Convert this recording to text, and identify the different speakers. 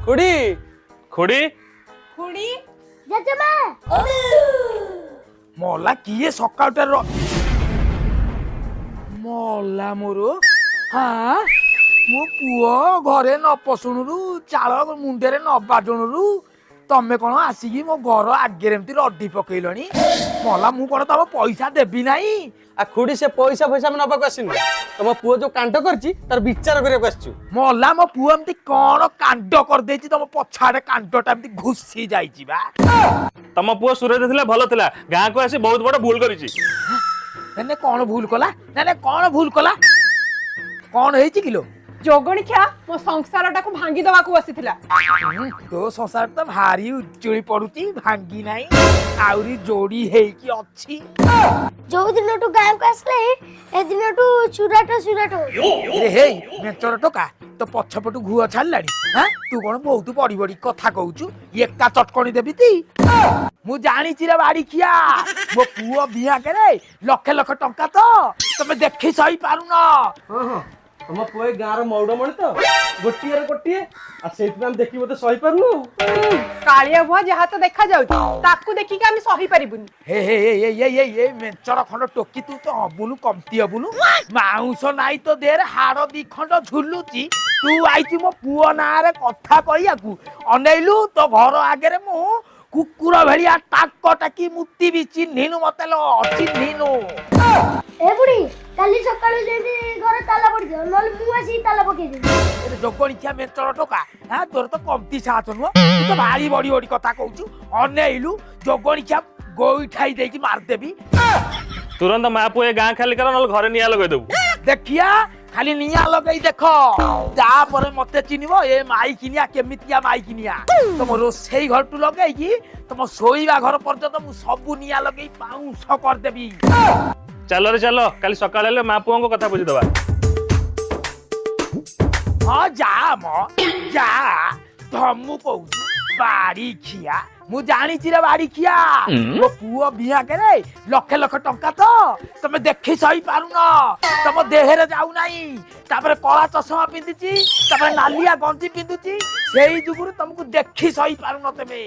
Speaker 1: ଖୁଡି, ଖୁଡି।
Speaker 2: ଖୁଡି।
Speaker 3: ଜେଜେମା।
Speaker 4: ମଲା, କିଏ ସକାଳୁଟାରେ ମଲା ମୋର? ହଁ, ମୋ ପୁଅ ଘରେ ନ ପଶୁଣୁରୁ, ଚାଳ ମୁଣ୍ଡରେ ନ ବାଜୁଣୁରୁ, ତମେ କଣ ଆସିକି ମୋ ଘର ଆଗରେ ଏମିତି ରଡି ପକେଇଲଣି? ମଲା, ମୁଁ କଣ ତମ ପଇସା ଦେବି ନାହିଁ?
Speaker 1: ଆ ଖୁଡି, ସେ ପଇସା ଫଇସା ଆମେ ନବାକୁ ଆସିନୁ। ତମ ପୁଅ ଯୋଉ କାଣ୍ଡ କରିଛି, ତାର ବିଚାର କରିବାକୁ ଆସିଛୁ।
Speaker 4: ମଲା, ମୋ ପୁଅ ଏମିତି କଣ କାଣ୍ଡ କରିଦେଇଛି? ତମ ପଛଆଡେ କାଣ୍ଡଟା ଏମିତି ଘୁସି ଯାଇଛି ବା।
Speaker 5: ତମ ପୁଅ ସୁରଜ ଥିଲା, ଭଲ ଥିଲା। ଗାଁକୁ ଆସି ବହୁତ ବଡ ଭୁଲ କରିଛି।
Speaker 4: ନାଇଁ, କଣ ଭୁଲ କଲା? ନାଇଁ, କଣ ଭୁଲ କଲା? କଣ ହେଇଛି କିଲୋ?
Speaker 2: ଯୋଗଣୀଖିଆ ମୋ ସଂସାରଟାକୁ ଭାଙ୍ଗି ଦବାକୁ ବସିଥିଲା।
Speaker 4: ତୋ ସଂସାର ତ ଭାରି ଉଜୁଳି ପଡୁଛି, ଭାଙ୍ଗି ନାହିଁ, ଆହୁରି ଯୋଡି ହେଇକି ଅଛି।
Speaker 3: ଯୋଉ ଦିନଠୁ ଗାଁକୁ ଆସିଲେ, ଏ ଦିନଠୁ ସୁରାଟ ସୁରାଟ ହଉଛି।
Speaker 4: ରେ ହେଇ ମେଞ୍ଚର ଟୋକା, ତୋ ପଛପଟୁ ଘୁଅ ଛାଡ଼ିଲାଣି? ହାଁ, ତୁ କଣ ବହୁତ ବଡି ବଡି କଥା କହୁଛୁ? ଏକା ଚଟକଣି ଦେବି ତି। ମୁଁ ଜାଣିଛି ରେ ବାଡିଖିଆ, ମୋ ପୁଅ ବିହାକରେ ଲକ୍ଷ ଲକ୍ଷ ଟଙ୍କା ତ ତମେ ଦେଖି ସହି ପାରୁନ।
Speaker 1: ହଁ, ତମ ପୁଅ ଏ ଗାଁର ମଉଡମଣି ତ, ଗୋଟିଏରେ ଗୋଟିଏ। ଆଉ ସେଇଥିପାଇଁ ଆମେ ଦେଖିକି ବୋଧେ ସହିପାରୁନୁ ଆଉ।
Speaker 2: କାଳିଆ ଭୁଆ ଯାହା ତ ଦେଖା ଯାଉଛି, ତାକୁ ଦେଖିକି ଆମେ ସହି ପାରିବୁନି।
Speaker 4: ହେ ହେ ହେ, ଏ ଏ ଏ ଏ ମେଞ୍ଚର ଖଣ୍ଡ ଟୋକି, ତୁ ତ ହବୁନୁ କମତି ହବୁନୁ। ମାଉଁସ ନାଇଁ ତୋ ଦେହରେ, ହାଡ ଦି ଖଣ୍ଡ ଝୁଲୁଛି। ତୁ ଆଇଛୁ ମୋ ପୁଅ ନାଁରେ କଥା କହିବାକୁ? ଅନେଇଲୁ, ତୋ ଘର ଆଗରେ ମୁଁ କୁକୁର ଭଳିଆ ଟାକ ଟାକି ମୁତିବି। ଚିହ୍ନିନୁ ମତେ ଲୋ, ଚିହ୍ନିନୁ।
Speaker 3: ଏ ବୁଢୀ, କାଲି ସକାଳୁ ଯେମିତି ଘରେ ତାଲା ପଡିଯିବ, ନହେଲେ ମୁଁ ଆସିକି ତାଲା ପକେଇଦେବି।
Speaker 4: ଏ ଯୋଗଣିଖିଆ ମେଞ୍ଚର ଟୋକା, ହଁ, ତୋର ତ କମତି ସାହସ ନୁହଁ। ତୁ ତ ଭାରି ବଡି ବଡି କଥା କହୁଛୁ। ଅନେଇଲୁ, ଯୋଗଣିଖିଆ ଗୋଇଠାଇ ଦେଇକି ମାରିଦେବି।
Speaker 5: ତୁରନ୍ତ ମା ପୁଅ ଏ ଗାଁ ଖାଲି କର, ନହେଲେ ଘରେ ନିଆଁ ଲଗେଇଦବୁ।
Speaker 4: ଦେଖିଆ, ଖାଲି ନିଆଁ ଲଗେଇ ଦେଖ, ତାପରେ ମତେ ଚିହ୍ନିବ। ଏ ମାଇକିନିଆ କେମିତିଆ ମାଇକିନିଆ। ତମ ରୋଷେଇ ଘରଠୁ ଲଗେଇକି ତମ ଶୋଇବା ଘର ପର୍ଯ୍ୟନ୍ତ ମୁଁ ସବୁ ନିଆଁ ଲଗେଇ ପାଉଁଶ କରିଦେବି।
Speaker 5: ଚାଲରେ ଚାଲ, କାଲି ସକାଳ ହେଲେ ମା ପୁଅଙ୍କ କଥା ବୁଝିଦବା।
Speaker 4: ହଁ, ଯା ମ ଯା। ଧମୁ କହୁଛୁ ବାଡି ଖିଆ, ମୁଁ ଜାଣିଛି ରେ ବାଡି ଖିଆ, ମୋ ପୁଅ ବିହାକରେ ଲକ୍ଷ ଲକ୍ଷ ଟଙ୍କା ତ ତମେ ଦେଖି ସହି ପାରୁନ, ତମ ଦେହରେ ଯାଉନାହିଁ। ତାପରେ କଳା ଚଷମା ପିନ୍ଧିଛି, ତାପରେ ନାଲିଆ ଗଞ୍ଜି ପିନ୍ଧୁଛି, ସେଇ ଯୁଗୁରୁ ତମକୁ ଦେଖି ସହି ପାରୁନ ତମେ।